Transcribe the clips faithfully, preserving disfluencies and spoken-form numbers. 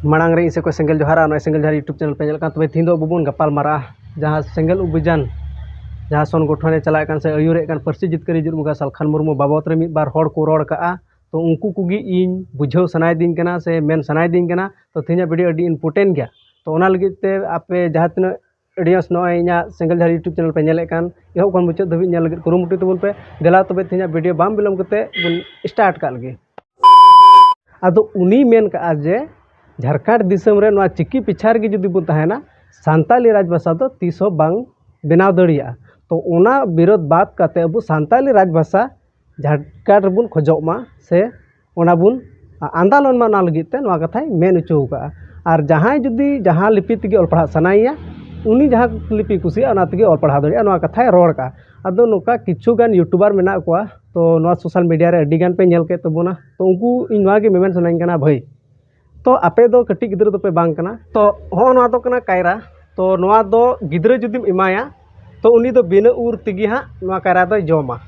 ᱢᱟᱲᱟᱝ ᱨᱮ ᱤᱧ ᱥᱮᱫ ᱠᱷᱚᱱ ᱥᱮᱸᱜᱮᱞ ᱡᱚᱦᱟᱨ ᱟᱨ ᱱᱚᱜᱼᱚᱭ ᱥᱮᱸᱜᱮᱞ ᱡᱚᱦᱟᱨ YouTube channel ᱯᱮ ᱧᱮᱞᱮᱫ ᱠᱟᱱ, ᱛᱚᱵᱮ ᱛᱮᱦᱮᱧ ᱫᱚ ᱟᱵᱚ ᱵᱚᱱ ᱜᱟᱯᱟᱞ ᱢᱟᱨᱟᱜᱼᱟ ᱡᱟᱦᱟᱸ ᱥᱮᱸᱜᱮᱞ ᱚᱵᱷᱤᱡᱟᱱ, ᱡᱟᱦᱟᱸ ᱥᱚᱝᱜᱚᱴᱷᱚᱱᱮ ᱪᱟᱞᱟᱣᱮᱫ ᱠᱟᱱ ᱥᱮ ᱟᱹᱭᱩᱨᱮᱫ ᱠᱟᱱ ᱯᱟᱹᱨᱥᱤ ᱡᱤᱛᱠᱟᱹᱨᱤ ᱡᱩᱨᱢᱩᱜᱟ ᱥᱟᱞᱠᱷᱟᱱ ᱢᱩᱨᱢᱩ ᱵᱟᱵᱚᱫ ᱨᱮ ᱢᱤᱫ ᱵᱟᱨ ᱦᱚᱲ ᱠᱚ ᱨᱚᱲ ᱠᱟᱜᱼᱟ᱾ ᱛᱚ ᱩᱱᱠᱩ ᱠᱚᱜᱮ ᱤᱧ ᱵᱩᱡᱷᱟᱹᱣ ᱥᱟᱱᱟᱭᱮᱫᱤᱧ ᱠᱟᱱᱟ ᱥᱮ ᱢᱮᱱ ᱥᱟᱱᱟᱭᱮᱫᱤᱧ ᱠᱟᱱᱟ᱾ ᱛᱚ ᱛᱮᱦᱮᱧᱟᱜ video ᱟᱹᱰᱤ important ᱜᱮᱭᱟ᱾ ᱛᱚ ᱚᱱᱟ ᱞᱟᱹᱜᱤᱫ ᱛᱮ ᱟᱯᱮ ᱡᱟᱦᱟᱸ ᱛᱤᱱᱟᱹᱜ audience ᱱᱚᱜᱼᱚᱭ ᱤᱧᱟᱹᱜ ᱥᱮᱸᱜᱮᱞ ᱡᱚᱦᱟᱨ YouTube channel ᱯᱮ ᱧᱮᱞᱮᱫ ᱠᱟᱱ, ᱮᱦᱚᱵ ᱠᱷᱚᱱ ᱢᱩᱪᱟᱹᱫ ᱫᱷᱟᱹᱵᱤᱡ ᱧᱮᱞ ᱞᱟᱹᱜᱤᱫ ᱠᱩᱨᱩᱢᱩᱴᱩᱭ ᱛᱟᱵᱚᱱ ᱯᱮ᱾ ᱫᱮᱞᱟ ᱛᱚᱵᱮ ᱛᱮᱦᱮᱧᱟᱜ video ᱵᱟᱝ ᱵᱤᱞᱚᱢ ᱠᱟᱛᱮ ᱵᱚᱱ start ᱠᱟᱜ ᱞᱮᱜᱮ᱾ ᱟᱫᱚ ᱩᱱᱤᱭ ᱢᱮᱱ ᱠᱟᱜᱼᱟ ᱡᱮ ᱡᱷᱟᱲᱠᱷᱚᱸᱰ ᱫᱤᱥᱚᱢ ᱨᱮ ᱱᱚᱣᱟ ᱪᱤᱠᱤ ᱯᱤᱪᱷᱟ ᱨᱮᱜᱮ ᱡᱩᱫᱤ ᱵᱚᱱ ᱛᱟᱦᱮᱱᱟ, ᱥᱟᱱᱛᱟᱞᱤ ᱨᱟᱡᱽ ᱵᱷᱟᱥᱟ ᱫᱚ ᱛᱤᱥ ᱦᱚᱸ ᱵᱟᱝ ᱵᱮᱱᱟᱣ ᱫᱟᱲᱮᱭᱟᱜᱼᱟ᱾ ᱛᱚ ᱚᱱᱟ ᱵᱤᱨᱳᱫᱷ ᱵᱟᱫ ᱠᱟᱛᱮ ᱟᱵᱚ ᱥᱟᱱᱛᱟᱞᱤ ᱨᱟᱡᱽ ᱵᱷᱟᱥᱟ ᱡᱷᱟᱲᱠᱷᱚᱸᱰ ᱨᱮᱵᱚᱱ ᱠᱷᱚᱡᱚᱜ ᱢᱟ ᱥᱮ ᱚᱱᱟ ᱵᱚᱱ ᱟᱱᱫᱳᱞᱚᱱ ᱢᱟ, ᱚᱱᱟ ᱞᱟᱹᱜᱤᱫ ᱛᱮ ᱱᱚᱣᱟ ᱠᱟᱛᱷᱟᱭ ᱢᱮᱱ ᱦᱚᱪᱚ ᱟᱠᱟᱫᱼᱟ᱾ ᱟᱨ ᱡᱟᱦᱟᱸᱭ ᱡᱩᱫᱤ ᱡᱟᱦᱟᱸ ᱞᱤᱯᱤ ᱛᱮᱜᱮ ᱚᱞ ᱯᱟᱲᱦᱟᱜ ᱥᱟᱱᱟᱭᱮᱭᱟ, ᱩᱱᱤ ᱡᱟᱦᱟᱸ ᱞᱤᱯᱤ ᱠᱩᱥᱤᱭᱟᱜᱼᱟ, ᱚᱱᱟ ᱛᱮᱜᱮ ᱚᱞ ᱯᱟᱲᱦᱟᱣ ᱫᱟᱲᱮᱭᱟᱜᱼᱟ, ᱱᱚᱣᱟ ᱠᱟᱛᱷᱟᱭ ᱨᱚᱲ ᱠᱟᱜᱼᱟ᱾ ᱟᱫᱚ ᱱᱚᱝᱠᱟ ᱠᱤᱪᱷᱩ ᱜᱟᱱ YouTuber ᱢᱮᱱᱟᱜ ᱠᱚᱣᱟ, ᱛᱚ ᱱᱚᱣᱟ social media ᱨᱮ ᱟᱹᱰᱤ ᱜᱟᱱ ᱯᱮ ᱧᱮᱞ ᱠᱮᱫ ᱛᱟᱵᱚᱱᱟ, ᱛᱚ ᱩᱱᱠᱩ ᱤᱧ ᱱᱚᱣᱟ ᱜᱮ ᱢᱮᱢᱮᱱ ᱥᱟᱱᱟᱧ ᱠᱟᱱᱟ ᱵᱷᱟᱹᱭ, ᱛᱚ ᱟᱯᱮ ᱫᱚ ᱠᱟᱹᱴᱤᱡ ᱜᱤᱫᱽᱨᱟᱹ ᱫᱚᱯᱮ ᱵᱟᱝ ᱠᱟᱱᱟ᱾ ᱛᱚ ᱦᱚᱸᱜᱼᱚ ᱱᱚᱣᱟ ᱫᱚ ᱠᱟᱱᱟ ᱠᱟᱭᱨᱟ᱾ ᱛᱚ ᱱᱚᱣᱟ ᱫᱚ ᱜᱤᱫᱽᱨᱟᱹ ᱡᱩᱫᱤᱢ ᱮᱢᱟᱭᱟ, ᱛᱚ ᱩᱱᱤ ᱫᱚ ᱵᱤᱱᱟᱹ ᱩᱨ ᱛᱮᱜᱮ ᱦᱟᱸᱜ ᱱᱚᱣᱟ ᱠᱟᱭᱨᱟ ᱫᱚᱭ ᱡᱚᱢᱟ᱾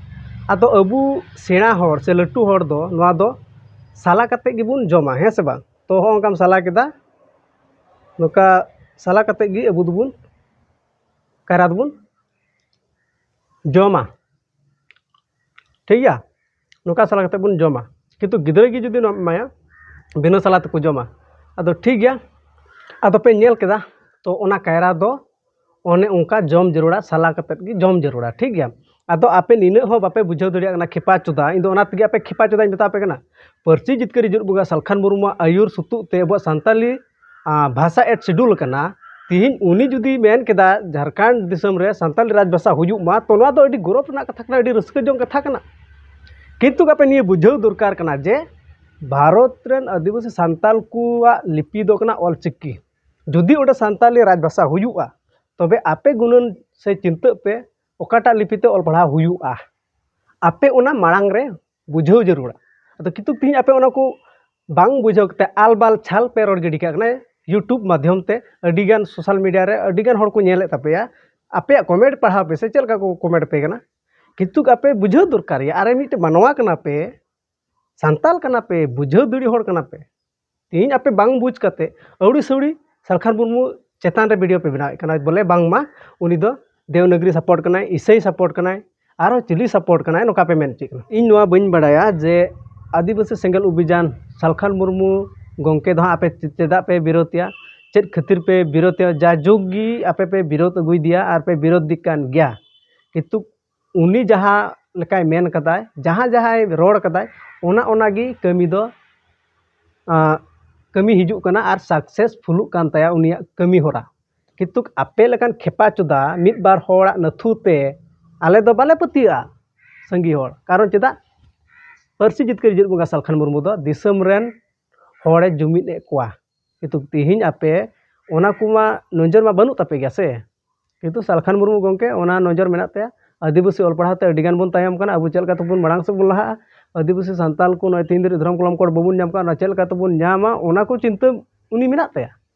ᱟᱫᱚ ᱟᱵᱚ ᱥᱮᱬᱟ ᱦᱚᱲ ᱥᱮ ᱞᱟᱹᱴᱩ ᱦᱚᱲ ᱫᱚ ᱱᱚᱣᱟ ᱫᱚ ᱥᱟᱞᱟ ᱠᱟᱛᱮᱫ ᱜᱮᱵᱚᱱ ᱡᱚᱢᱟ, ᱦᱮᱸ ᱥᱮ ᱵᱟᱝ? ᱛᱚ ᱦᱚᱸᱜᱼᱚ ᱱᱚᱝᱠᱟᱢ ᱥᱟᱞᱟ ᱠᱮᱫᱟ, ᱱᱚᱝᱠᱟ ᱥᱟᱞᱟ ᱠᱟᱛᱮᱫ ᱜᱮ ᱟᱵᱚ ᱫᱚᱵᱚᱱ ᱠᱟᱭᱨᱟ ᱫᱚᱵᱚᱱ ᱡᱚᱢᱟ, ᱴᱷᱤᱠ ᱜᱮᱭᱟ? ᱱᱚᱝᱠᱟ ᱥᱟᱞᱟ ᱠᱟᱛᱮᱫ ᱵᱚᱱ ᱡᱚᱢᱟ᱾ ᱠᱤᱱᱛᱩ ᱜᱤᱫᱽᱨᱟᱹ ᱜᱮ ᱡᱩᱫᱤ ᱱᱚᱣᱟᱢ ᱮᱢᱟᱭᱟ, ᱵᱤᱱᱟᱹ ᱥᱟᱞᱟ ᱛᱮᱠᱚ ᱡᱚᱢᱟ᱾ ᱟᱫᱚ ᱴᱷᱤᱠ ᱜᱮᱭᱟ, ᱟᱫᱚ ᱯᱮ ᱧᱮᱞ ᱠᱮᱫᱟ, ᱛᱚ ᱚᱱᱟ ᱠᱟᱭᱨᱟ ᱫᱚ ᱚᱱᱮ ᱚᱱᱠᱟ ᱡᱚᱢ ᱡᱟᱹᱨᱩᱲᱟ, ᱥᱟᱞᱟ ᱠᱟᱛᱮᱫ ᱜᱮ ᱡᱚᱢ ᱡᱟᱹᱨᱩᱲᱟ, ᱴᱷᱤᱠ ᱜᱮᱭᱟ? ᱟᱫᱚ ᱟᱯᱮ ᱱᱤᱱᱟᱹᱜ ᱦᱚᱸ ᱵᱟᱯᱮ ᱵᱩᱡᱷᱟᱹᱣ ᱫᱟᱲᱮᱭᱟᱜ ᱠᱟᱱᱟ, ᱠᱷᱮᱯᱟ ᱪᱚᱫᱟ, ᱤᱧ ᱫᱚ ᱚᱱᱟ ᱛᱮᱜᱮ ᱟᱯᱮ ᱠᱷᱮᱯᱟ ᱪᱚᱫᱟᱧ ᱢᱮᱛᱟ ᱯᱮ ᱠᱟᱱᱟ᱾ ᱯᱟᱹᱨᱥᱤ ᱡᱤᱛᱠᱟᱹᱨᱤ ᱡᱩᱨ ᱵᱚᱸᱜᱟ ᱥᱟᱞᱠᱷᱟᱱ ᱢᱩᱨᱢᱩᱣᱟᱜ ᱟᱹᱭᱩᱨ ᱥᱩᱛᱩᱜ ᱛᱮ ᱟᱵᱚᱣᱟᱜ ᱥᱟᱱᱛᱟᱞᱤ ᱟᱸ, ᱵᱷᱟᱥᱟ ᱮᱰ ᱥᱤᱰᱩᱞ ᱟᱠᱟᱱᱟ᱾ ᱛᱤᱦᱤᱧ ᱩᱱᱤ ᱡᱩᱫᱤ ᱢᱮᱱ ᱠᱮᱫᱟ ᱡᱷᱟᱲᱠᱷᱚᱸᱰ ᱫᱤᱥᱚᱢ ᱨᱮ ᱥᱟᱱᱛᱟᱞᱤ ᱨᱟᱡᱽ ᱵᱷᱟᱥᱟ ᱦᱩᱭᱩᱜ ᱢᱟ, ᱛᱚ ᱱᱚᱣᱟ ᱫᱚ ᱟᱹᱰᱤ ᱜᱚᱨᱚᱵᱽ ᱨᱮᱱᱟᱜ ᱠᱟᱛᱷᱟ ᱠᱟᱱᱟ, ᱟᱹᱰᱤ ᱨᱟᱹᱥᱠᱟᱹ ᱡᱚᱝ ᱠᱟᱛᱷᱟ ᱠᱟᱱᱟ᱾ ᱠᱤᱱᱛᱩ ᱟᱯᱮ ᱱᱤᱭᱟᱹ ᱵᱩᱡᱷᱟᱹᱣ ᱫᱚᱨᱠᱟᱨ ᱠᱟᱱᱟ ᱡᱮ ᱵᱷᱟᱨᱚᱛ ᱨᱮᱱ ᱟᱹᱫᱤᱵᱟᱹᱥᱤ ᱥᱟᱱᱛᱟᱞ ᱠᱚᱣᱟᱜ ᱞᱤᱯᱤ ᱫᱚ ᱠᱟᱱᱟ ᱚᱞ ᱪᱤᱠᱤ᱾ ᱡᱩᱫᱤ ᱚᱸᱰᱮ ᱥᱟᱱᱛᱟᱞᱤ ᱨᱟᱡᱽ ᱵᱷᱟᱥᱟ ᱦᱩᱭᱩᱜᱼᱟ, ᱛᱚᱵᱮ ᱟᱯᱮ ᱜᱩᱱᱟᱹᱱ ᱥᱮ ᱪᱤᱱᱛᱟᱹᱜ ᱯᱮ, ᱚᱠᱟᱴᱟᱜ ᱞᱤᱯᱤ ᱛᱮ ᱚᱞ ᱯᱟᱲᱦᱟᱣ ᱦᱩᱭᱩᱜᱼᱟ, ᱟᱯᱮ ᱚᱱᱟ ᱢᱟᱲᱟᱝ ᱨᱮ ᱵᱩᱡᱷᱟᱹᱣ ᱡᱟᱹᱨᱩᱲᱟ᱾ ᱟᱫᱚ ᱠᱤᱱᱛᱩ ᱛᱤᱦᱤᱧ ᱟᱯᱮ ᱚᱱᱟ ᱠᱚ ᱵᱟᱝ ᱵᱩᱡᱷᱟᱹᱣ ᱠᱟᱛᱮ ᱟᱞᱵᱟᱞ ᱪᱷᱟᱞ ᱯᱮ ᱨᱚᱲ ᱜᱤᱰᱤ ᱠᱟᱜ ᱠᱟᱱᱟ᱾ YouTube ᱢᱟᱫᱽᱫᱷᱚᱢ ᱛᱮ ᱟᱹᱰᱤ ᱜᱟᱱ social media ᱨᱮ ᱟᱹᱰᱤ ᱜᱟᱱ ᱦᱚᱲ ᱠᱚ ᱧᱮᱞᱮᱫ ᱛᱟᱯᱮᱭᱟ, ᱟᱯᱮᱭᱟᱜ comment ᱯᱟᱲᱦᱟᱣ ᱯᱮ ᱥᱮ ᱪᱮᱫ ᱞᱮᱠᱟ ᱠᱚ comment ᱯᱮ ᱠᱟᱱᱟ᱾ ᱠᱤᱱᱛᱩ ᱟᱯᱮ ᱵᱩᱡᱷᱟᱹᱣ ᱫᱚᱨᱠᱟᱨ ᱜᱮᱭᱟ, ᱟᱨ ᱢᱤᱫᱴᱮᱱ ᱢᱟᱱᱣᱟ ᱠᱟᱱᱟ ᱯᱮ, ᱥᱟᱱᱛᱟᱞ ᱠᱟᱱᱟ ᱯᱮ, ᱵᱩᱡᱷᱟᱹᱣ ᱫᱟᱲᱮ ᱦᱚᱲ ᱠᱟᱱᱟ ᱯᱮ᱾ ᱛᱮᱦᱮᱧ ᱟᱯᱮ ᱵᱟᱝ ᱵᱩᱡᱽ ᱠᱟᱛᱮ ᱟᱹᱣᱲᱤ ᱥᱟᱹᱣᱲᱤ ᱥᱟᱞᱠᱷᱟᱱ ᱢᱩᱨᱢᱩ ᱪᱮᱛᱟᱱ ᱨᱮ ᱵᱷᱤᱰᱤᱭᱳ ᱯᱮ ᱵᱮᱱᱟᱣᱮᱫ ᱠᱟᱱᱟ, ᱵᱚᱞᱮ ᱵᱟᱝᱢᱟ ᱩᱱᱤ ᱫᱚ ᱫᱮᱣᱱᱟᱜᱽᱨᱤ ᱥᱟᱯᱳᱨᱴ ᱠᱟᱱᱟᱭ, ᱤᱥᱟᱹᱭ ᱥᱟᱯᱳᱨᱴ ᱠᱟᱱᱟᱭ, ᱟᱨᱦᱚᱸ ᱪᱤᱞᱤ ᱥᱟᱯᱳᱨᱴ ᱠᱟᱱᱟᱭ, ᱱᱚᱝᱠᱟ ᱯᱮ ᱢᱮᱱ ᱦᱚᱪᱚᱭᱮᱫ ᱠᱟᱱᱟ᱾ ᱤᱧ ᱱᱚᱣᱟ ᱵᱟᱹᱧ ᱵᱟᱲᱟᱭᱟ ᱡᱮ ᱟᱹᱫᱤᱵᱟᱹᱥᱤ ᱥᱮᱸᱜᱮᱞ ᱚᱵᱷᱤᱡᱟᱱ ᱥᱟᱞᱠᱷᱟᱱ ᱢᱩᱨᱢᱩ ᱜᱚᱢᱠᱮ ᱫᱚ ᱦᱟᱸᱜ ᱟᱯᱮ ᱪᱮᱫᱟᱜ ᱯᱮ ᱵᱤᱨᱳᱫᱮᱭᱟ, ᱪᱮᱫ ᱠᱷᱟᱹᱛᱤᱨ ᱯᱮ ᱵᱤᱨᱳᱫᱮᱭᱟ, ᱡᱟ ᱡᱩᱜᱽ ᱜᱮ ᱟᱯᱮ ᱯᱮ ᱵᱤᱨᱳᱫ ᱟᱹᱜᱩᱭᱮᱫᱮᱭᱟ ᱟᱨ ᱯᱮ ᱵᱤᱨᱳᱫ ᱫᱤ ᱠᱟᱱ ᱜᱮᱭᱟ, ᱠᱤᱱᱛᱩ ᱩᱱᱤ ᱡᱟᱦᱟᱸ ᱞᱮᱠᱟᱭ ᱢᱮᱱ ᱠᱟᱫᱟᱭ, ᱡᱟᱦᱟᱸ ᱡᱟᱦᱟᱸᱭ ᱨᱚᱲ ᱠᱟᱫᱟᱭ, ᱚᱱᱟ ᱚᱱᱟᱜᱮ ᱠᱟᱹᱢᱤ ᱫᱚ, ᱟᱸ, ᱠᱟᱹᱢᱤ ᱦᱤᱡᱩᱜ ᱠᱟᱱᱟ ᱟᱨ ᱥᱟᱠᱥᱮᱥᱯᱷᱩᱞᱩᱜ ᱠᱟᱱ ᱛᱟᱭᱟ ᱩᱱᱤᱭᱟᱜ ᱠᱟᱹᱢᱤ ᱦᱚᱨᱟ᱾ ᱠᱤᱱᱛᱩ ᱟᱯᱮ ᱞᱮᱠᱟᱱ ᱠᱷᱮᱯᱟ ᱪᱚᱫᱟ ᱢᱤᱫ ᱵᱟᱨ ᱦᱚᱲᱟᱜ ᱱᱟᱹᱛᱷᱩ ᱛᱮ ᱟᱞᱮ ᱫᱚ ᱵᱟᱞᱮ ᱯᱟᱹᱛᱭᱟᱹᱜᱼᱟ, ᱥᱟᱸᱜᱮ ᱦᱚᱲ᱾ ᱠᱟᱨᱚᱱ ᱪᱮᱫᱟᱜ? ᱯᱟᱹᱨᱥᱤ ᱡᱤᱛᱠᱟᱹᱨ ᱡᱮᱜᱮᱛ ᱵᱚᱸᱜᱟ ᱥᱟᱞᱠᱷᱟᱱ ᱢᱩᱨᱢᱩ ᱫᱚ ᱫᱤᱥᱚᱢ ᱨᱮᱱ ᱦᱚᱲᱮ ᱡᱩᱢᱤᱫ ᱮᱫ ᱠᱚᱣᱟ᱾ ᱠᱤᱱᱛᱩ ᱛᱮᱦᱮᱧ ᱟᱯᱮ ᱚᱱᱟ ᱠᱚᱢᱟ ᱱᱚᱡᱚᱨ ᱢᱟ ᱵᱟᱹᱱᱩᱜ ᱛᱟᱯᱮ ᱜᱮᱭᱟ ᱥᱮ? ᱠᱤᱱᱛᱩ ᱥᱟᱞᱠᱷᱟᱱ ᱢᱩᱨᱢᱩ ᱜᱚᱢᱠᱮ ᱚᱱᱟ ᱱᱚᱡᱚᱨ ᱢᱮᱱᱟᱜ ᱛᱟᱭᱟ᱾ ᱟᱹᱫᱤᱵᱟᱹᱥᱤ ᱚᱞ ᱯᱟᱲᱦᱟᱣ ᱛᱮ ᱟᱹᱰᱤ ᱜᱟᱱ ᱵᱚᱱ ᱛᱟᱭᱚᱢ ᱠᱟᱱᱟ, ᱟᱵᱚ ᱪᱮᱫ ᱞᱮᱠᱟ ᱛᱮᱵᱚᱱ ᱢᱟᱲᱟᱝ ᱥᱮᱫ ᱵᱚᱱ ᱞᱟᱦᱟᱜᱼᱟ, ᱟᱹᱫᱤᱵᱟᱹᱥᱤ ᱥᱟᱱᱛᱟᱞ ᱠᱚ ᱱᱚᱜᱼᱚᱭ ᱛᱮᱦᱮᱧ ᱫᱷᱟᱹᱨᱤᱡ ᱫᱷᱚᱨᱚᱢ ᱠᱚᱞᱚᱢ ᱠᱳᱰ ᱵᱟᱵᱚᱱ ᱧᱟᱢ ᱠᱟᱜ, ᱚᱱᱟ ᱪᱮᱫ ᱞᱮᱠᱟ ᱛᱮᱵᱚᱱ ᱧᱟᱢᱟ, ᱚᱱᱟ ᱠᱚ ᱪᱤᱱᱛᱟᱹ ᱩᱱᱤ ᱢᱮᱱᱟᱜ ᱛᱟᱭᱟ᱾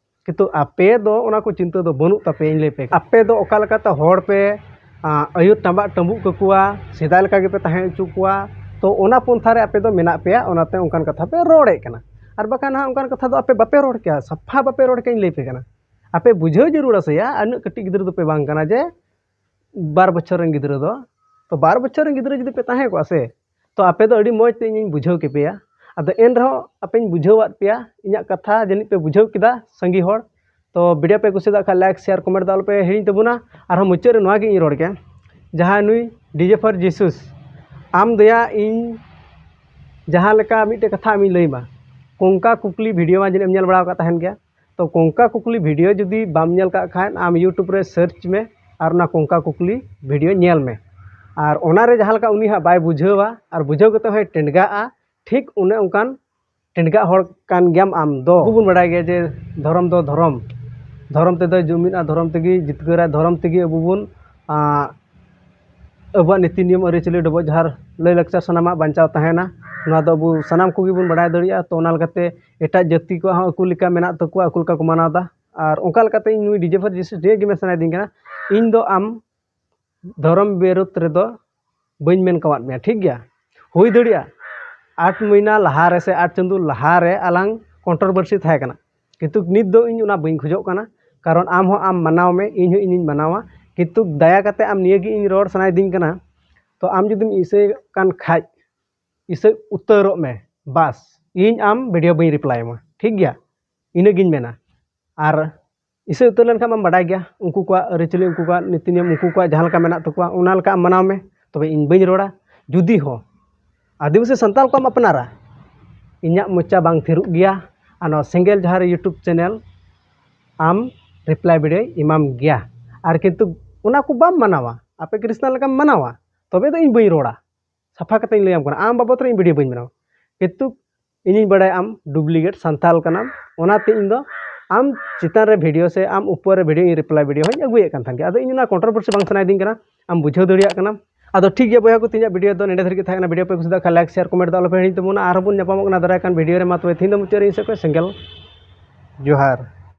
ᱠᱤᱱᱛᱩ ᱟᱯᱮ ᱫᱚ ᱚᱱᱟ ᱠᱚ ᱪᱤᱱᱛᱟᱹ ᱫᱚ ᱵᱟᱹᱱᱩᱜ ᱛᱟᱯᱮᱭᱟ᱾ ᱤᱧ ᱞᱟᱹᱭ ᱯᱮ, ᱟᱯᱮ ᱫᱚ ᱚᱠᱟ ᱞᱮᱠᱟᱛᱮ ᱦᱚᱲ ᱯᱮ, ᱟᱸ, ᱟᱹᱭᱩᱨ ᱴᱟᱢᱵᱟᱜ ᱴᱟᱹᱵᱩᱜ ᱠᱟᱠᱚᱣᱟ, ᱥᱮᱫᱟᱭ ᱞᱮᱠᱟ ᱜᱮᱯᱮ ᱛᱟᱦᱮᱸ ᱦᱚᱪᱚ ᱠᱚᱣᱟ, ᱛᱚ ᱚᱱᱟ ᱯᱚᱱᱛᱷᱟ ᱨᱮ ᱟᱯᱮ ᱫᱚ ᱢᱮᱱᱟᱜ ᱯᱮᱭᱟ, ᱚᱱᱟᱛᱮ ᱚᱱᱠᱟᱱ ᱠᱟᱛᱷᱟ ᱯᱮ ᱨᱚᱲᱮᱫ ᱠᱟᱱᱟ᱾ ᱟᱨ ᱵᱟᱠᱷᱟᱱ ᱦᱟᱸᱜ ᱚᱱᱠᱟᱱ ᱠᱟᱛᱷᱟ ᱫᱚ ᱟᱯᱮ ᱵᱟᱯᱮ ᱨᱚᱲ ᱠᱮᱭᱟ, ᱥᱟᱯᱷᱟ ᱵᱟᱯᱮ ᱨᱚᱲ ᱠᱮᱭᱟ᱾ ᱤᱧ ᱞᱟᱹᱭ ᱯᱮ ᱠᱟᱱᱟ, ᱟᱯᱮ ᱵᱩᱡᱷᱟᱹᱣ ᱡᱟᱹᱨᱩᱲᱟ ᱥᱮ ᱭᱟ, ᱩᱱᱟᱹᱜ ᱠᱟᱹᱴᱤᱡ ᱜᱤᱫᱽᱨᱟᱹ ᱫᱚᱯᱮ ᱵᱟᱝ ᱠᱟᱱᱟ ᱡᱮ ᱵᱟᱨ ᱵᱚᱪᱷᱚᱨ ᱨᱮᱱ ᱜᱤᱫᱽᱨᱟᱹ ᱫᱚ᱾ ᱛᱚ ᱵᱟᱨ ᱵᱚᱪᱷᱚᱨ ᱨᱮᱱ ᱜᱤᱫᱽᱨᱟᱹ ᱡᱩᱫᱤ ᱯᱮ ᱛᱟᱦᱮᱸ ᱠᱚᱜᱼᱟ ᱥᱮ, ᱛᱚ ᱟᱯᱮ ᱫᱚ ᱟᱹᱰᱤ ᱢᱚᱡᱽ ᱛᱮ ᱤᱧᱤᱧ ᱵᱩᱡᱷᱟᱹᱣ ᱠᱮᱯᱮᱭᱟ᱾ ᱟᱫᱚ ᱮᱱ ᱨᱮᱦᱚᱸ ᱟᱯᱮᱧ ᱵᱩᱡᱷᱟᱹᱣᱟᱫ ᱯᱮᱭᱟ, ᱤᱧᱟᱹᱜ ᱠᱟᱛᱷᱟ ᱡᱟᱹᱱᱤᱡ ᱯᱮ ᱵᱩᱡᱷᱟᱹᱣ ᱠᱮᱫᱟ ᱥᱟᱸᱜᱮ ᱦᱚᱲ᱾ ᱛᱚ ᱵᱷᱤᱰᱤᱭᱳ ᱯᱮ ᱠᱩᱥᱤᱭᱟᱫ ᱠᱷᱟᱱ ᱞᱟᱭᱤᱠ, ᱥᱮᱭᱟᱨ, ᱠᱚᱢᱮᱱᱴ ᱫᱚ ᱟᱞᱚᱯᱮ ᱦᱤᱲᱤᱧ ᱛᱟᱵᱚᱱᱟ᱾ ᱟᱨᱦᱚᱸ ᱢᱩᱪᱟᱹᱫ ᱨᱮ ᱱᱚᱣᱟ ᱜᱮ ᱤᱧ ᱨᱚᱲ ᱜᱮᱭᱟ, ᱡᱟᱦᱟᱸᱭ ᱱᱩᱭ ᱰᱤᱡᱮ ᱯᱷᱚᱨ ᱡᱤᱥᱩᱥ, ᱟᱢ ᱫᱚᱭᱟ ᱤᱧ ᱡᱟᱦᱟᱸ ᱞᱮᱠᱟ ᱢᱤᱫᱴᱮᱡ ᱠᱟᱛᱷᱟ ᱟᱢᱤᱧ ᱞᱟᱹᱭ ᱢᱟ, ᱠᱚᱝᱠᱟ ᱠᱩᱠᱞᱤ ᱵᱷᱤᱰᱤᱭᱳ ᱢᱟ ᱡᱟᱹᱱᱤᱡ ᱮᱢ ᱧᱮᱞ ᱵᱟᱲᱟ ᱟᱠᱟᱫ ᱛᱟᱦᱮᱱ ᱜᱮᱭᱟ᱾ ᱛᱚ ᱠᱚᱝᱠᱟ ᱠᱩᱠᱞᱤ ᱵᱷᱤᱰᱤᱭᱳ ᱡᱩᱫᱤ ᱵᱟᱢ ᱧᱮᱞ ᱠᱟᱜ ᱠᱷᱟᱱ, ᱟᱢ ᱭᱩᱴᱩᱵᱽ ᱨᱮ ᱥᱟᱨᱪ ᱢᱮ ᱟᱨ ᱚᱱᱟ ᱠᱚᱝᱠᱟ ᱠᱩᱠᱞᱤ ᱵᱷᱤᱰᱤᱭᱳ ᱧᱮᱞ ᱢᱮ᱾ ᱟᱨ ᱚᱱᱟᱨᱮ ᱡᱟᱦᱟᱸ ᱞᱮᱠᱟ ᱩᱱᱤ ᱦᱟᱸᱜ ᱵᱟᱭ ᱵᱩᱡᱷᱟᱹᱣᱟ ᱟᱨ ᱵᱩᱡᱷᱟᱹᱣ ᱠᱟᱛᱮ ᱦᱚᱸᱭ ᱴᱮᱸᱰᱜᱟᱜᱼᱟ, ᱴᱷᱤᱠ ᱚᱱᱮ ᱚᱱᱠᱟᱱ ᱴᱮᱸᱰᱜᱟᱜ ᱦᱚᱲ ᱠᱟᱱ ᱜᱮᱭᱟᱢ ᱟᱢ ᱫᱚ᱾ ᱟᱵᱚ ᱵᱚᱱ ᱵᱟᱲᱟᱭ ᱜᱮᱭᱟ ᱡᱮ ᱫᱷᱚᱨᱚᱢ ᱫᱚ ᱫᱷᱚᱨᱚᱢ, ᱫᱷᱚᱨᱚᱢ ᱛᱮᱫᱚ ᱡᱩᱢᱤᱫᱼᱟ, ᱫᱷᱚᱨᱚᱢ ᱛᱮᱜᱮ ᱡᱤᱛᱠᱟᱹᱨᱟᱭ, ᱫᱷᱚᱨᱚᱢ ᱛᱮᱜᱮ ᱟᱵᱚ ᱵᱚᱱ, ᱟᱸ, ᱟᱵᱚᱣᱟᱜ ᱱᱤᱛᱤ ᱱᱤᱭᱚᱢ ᱟᱹᱨᱤᱪᱟᱹᱞᱤ ᱰᱚᱵᱚᱜ ᱡᱚᱦᱟᱨ ᱞᱟᱹᱭᱼᱞᱟᱠᱪᱟᱨ ᱥᱟᱱᱟᱢᱟᱜ ᱵᱟᱧᱪᱟᱣ ᱛᱟᱦᱮᱱᱟ᱾ ᱱᱚᱣᱟ ᱫᱚ ᱟᱵᱚ ᱥᱟᱱᱟᱢ ᱠᱚᱜᱮ ᱵᱚᱱ ᱵᱟᱲᱟᱭ ᱫᱟᱲᱮᱭᱟᱜᱼᱟ᱾ ᱛᱚ ᱚᱱᱟ ᱞᱮᱠᱟᱛᱮ ᱮᱴᱟᱜ ᱡᱟᱹᱛᱤ ᱠᱚᱣᱟᱜ ᱦᱚᱸ ᱟᱠᱚ ᱞᱮᱠᱟ ᱢᱮᱱᱟᱜ ᱛᱟᱠᱚᱣᱟ, ᱟᱠᱚ ᱞᱮᱠᱟ ᱠᱚ ᱢᱟᱱᱟᱣ ᱮᱫᱟ᱾ ᱟᱨ ᱚᱱᱠᱟ ᱞᱮᱠᱟᱛᱮ ᱤᱧ ᱱᱩᱭ ᱰᱤᱡᱮ ᱯᱷᱚᱨ ᱡᱤᱥᱩᱥ ᱱᱤᱭᱟᱹ ᱜᱮ ᱢᱮᱱ ᱥᱟᱱᱟᱭᱮᱫᱤᱧ ᱠᱟᱱᱟ, ᱤᱧ ᱫᱚ ᱟᱢ ᱫᱷᱚᱨᱚᱢ ᱵᱤᱨᱩᱫᱷ ᱨᱮᱫᱚ ᱵᱟᱹᱧ ᱢᱮᱱ ᱠᱟᱣᱟᱫ ᱢᱮᱭᱟ, ᱴᱷᱤᱠ ᱜᱮᱭᱟ? ᱦᱩᱭ ᱫᱟᱲᱮᱭᱟᱜᱼᱟ ᱟᱴ ᱢᱟᱹᱦᱱᱟᱹ ᱞᱟᱦᱟ ᱨᱮ ᱥᱮ ᱟᱴ ᱪᱟᱸᱫᱳ ᱞᱟᱦᱟ ᱨᱮ ᱟᱞᱟᱝ ᱠᱚᱱᱴᱨᱳᱵᱷᱟᱨᱥᱤ ᱛᱟᱦᱮᱸ ᱠᱟᱱᱟ᱾ ᱠᱤᱱᱛᱩ ᱱᱤᱛ ᱫᱚ ᱤᱧ ᱚᱱᱟ ᱵᱟᱹᱧ ᱠᱷᱚᱡᱚᱜ ᱠᱟᱱᱟ, ᱠᱟᱨᱚᱱ ᱟᱢ ᱦᱚᱸ ᱟᱢ ᱢᱟᱱᱟᱣ ᱢᱮ, ᱤᱧ ᱦᱚᱸ ᱤᱧᱤᱧ ᱢᱟᱱᱟᱣᱟ᱾ ᱠᱤᱱᱛᱩ ᱫᱟᱭᱟ ᱠᱟᱛᱮ ᱟᱢ ᱱᱤᱭᱟᱹ ᱜᱮ ᱤᱧ ᱨᱚᱲ ᱥᱟᱱᱟᱭᱮᱫᱤᱧ ᱠᱟᱱᱟ, ᱛᱚ ᱟᱢ ᱡᱩᱫᱤᱢ ᱤᱥᱟᱹᱭ ᱠᱟᱱ ᱠᱷᱟᱡ, ᱤᱥᱟᱹ ᱩᱛᱟᱹᱨᱚᱜ ᱢᱮ, ᱵᱟᱥ, ᱤᱧ ᱟᱢ ᱵᱷᱤᱰᱤᱭᱳ ᱵᱟᱹᱧ ᱨᱤᱯᱞᱟᱭ ᱟᱢᱟ, ᱴᱷᱤᱠ ᱜᱮᱭᱟ? ᱤᱱᱟᱹᱜᱤᱧ ᱢᱮᱱᱟ᱾ ᱟᱨ ᱤᱥᱟᱹ ᱩᱛᱟᱹᱨ ᱞᱮᱱᱠᱷᱟᱱ ᱢᱟᱢ ᱵᱟᱰᱟᱭ ᱜᱮᱭᱟ, ᱩᱱᱠᱩ ᱠᱚᱣᱟᱜ ᱟᱹᱨᱤᱪᱟᱹᱞᱤ, ᱩᱱᱠᱩ ᱠᱚᱣᱟᱜ ᱱᱤᱛᱤ ᱱᱤᱭᱚᱢ, ᱩᱱᱠᱩ ᱠᱚᱣᱟᱜ ᱡᱟᱦᱟᱸ ᱞᱮᱠᱟ ᱢᱮᱱᱟᱜ ᱛᱟᱠᱚᱣᱟ, ᱚᱱᱟ ᱞᱮᱠᱟ ᱟᱢ ᱢᱟᱱᱟᱣ ᱢᱮ, ᱛᱚᱵᱮ ᱤᱧ ᱵᱟᱹᱧ ᱨᱚᱲᱟ᱾ ᱡᱩᱫᱤ ᱦᱚᱸ ᱟᱹᱫᱤᱵᱟᱹᱥᱤ ᱥᱟᱱᱛᱟᱲ ᱠᱚᱣᱟᱜ ᱟᱯᱱᱟᱨᱟ, ᱤᱧᱟᱹᱜ ᱢᱚᱪᱟ ᱵᱟᱝ ᱛᱷᱤᱨᱚᱜ ᱜᱮᱭᱟ᱾ ᱟᱨ ᱱᱚᱣᱟ ᱥᱮᱸᱜᱮᱞ ᱡᱟᱦᱟᱸ ᱨᱮ YouTube ᱪᱮᱱᱮᱞ, ᱟᱢ ᱨᱤᱯᱞᱟᱭ ᱵᱷᱤᱰᱤᱭᱳᱭ ᱮᱢᱟᱢ ᱜᱮᱭᱟ᱾ ᱟᱨ ᱠᱤᱱᱛᱩ ᱚᱱᱟ ᱠᱚ ᱵᱟᱢ ᱢᱟᱱᱟᱣᱟ, ᱟᱯᱮ ᱠᱨᱤᱥᱱᱟᱱ ᱞᱮᱠᱟᱢ ᱢᱟᱱᱟᱣᱟ, ᱛᱚᱵᱮ ᱫᱚ ᱤᱧ ᱵᱟᱹᱧ ᱨᱚᱲᱟ᱾ ᱥᱟᱯᱷᱟ ᱠᱟᱛᱮᱧ ᱞᱟᱹᱭᱟᱢ ᱠᱟᱱᱟ, ᱟᱢ ᱵᱟᱵᱚᱫ ᱨᱮ ᱤᱧ ᱵᱷᱤᱰᱤᱭᱳ ᱵᱟᱹᱧ ᱵᱮᱱᱟᱣᱟ᱾ ᱠᱤᱱᱛᱩ ᱤᱧᱤᱧ ᱵᱟᱲᱟᱭᱟ ᱟᱢ ᱰᱩᱯᱞᱤᱠᱮᱴ ᱥᱟᱱᱛᱟᱲ ᱠᱟᱱᱟᱢ, ᱚᱱᱟᱛᱮ ᱤᱧ ᱫᱚ ᱟᱢ ᱪᱮᱛᱟᱱ ᱨᱮ ᱵᱷᱤᱰᱤᱭᱳ ᱥᱮ ᱟᱢ ᱩᱯᱚᱨ ᱨᱮ ᱵᱷᱤᱰᱤᱭᱳ, ᱤᱧ ᱨᱤᱯᱞᱟᱭ ᱵᱷᱤᱰᱤᱭᱳ ᱦᱚᱸᱧ ᱟᱹᱜᱩᱭᱮᱫ ᱠᱟᱱ ᱛᱟᱦᱮᱸ ᱜᱮ᱾ ᱟᱫᱚ ᱤᱧ ᱚᱱᱟ ᱠᱚᱱᱴᱨᱳᱵᱷᱟᱨᱥᱤ ᱵᱟᱝ ᱥᱟᱱᱟᱭᱮᱫᱤᱧ ᱠᱟᱱᱟ, ᱟᱢ ᱵᱩᱡᱷᱟᱹᱣ ᱫᱟᱲᱮᱭᱟᱜ ᱠᱟᱱᱟᱢ᱾ ᱟᱫᱚ ᱴᱷᱤᱠ ᱜᱮᱭᱟ ᱵᱚᱭᱦᱟ ᱠᱚ, ᱛᱮᱦᱮᱧᱟᱜ ᱵᱷᱤᱰᱤᱭᱳ ᱫᱚ ᱱᱚᱸᱰᱮ ᱫᱷᱟᱹᱨᱤᱡ ᱜᱮ ᱛᱟᱦᱮᱸ ᱠᱟᱱᱟ᱾ ᱵᱷᱤᱰᱤᱭᱳ ᱯᱮ ᱠᱩᱥᱤᱭᱟᱜ ᱠᱷᱟᱱ ᱞᱟᱭᱤᱠ, ᱥᱮᱭᱟᱨ, ᱠᱚᱢᱮᱱᱴ ᱫᱚ ᱟᱞᱚᱯᱮ ᱦᱤᱲᱤᱧ ᱛᱟᱵᱚᱱᱟ᱾ ᱟᱨᱦᱚᱸ ᱵᱚᱱ ᱧᱟᱯᱟᱢᱚᱜ ᱠᱟᱱᱟ ᱫᱟᱨᱟᱭ ᱠᱟᱱ ᱵᱷᱤᱰᱤᱭᱳ ᱨᱮ᱾ ᱢᱟ ᱛᱚᱵᱮ ᱛᱮᱦᱮᱧ ᱫᱚ ᱢᱩᱪᱟᱹᱫ ᱨᱮ ᱤᱧ ᱥᱮᱫ ᱠᱷᱚᱱ ᱥᱮᱸᱜᱮᱞ ᱡᱚᱦᱟᱨ᱾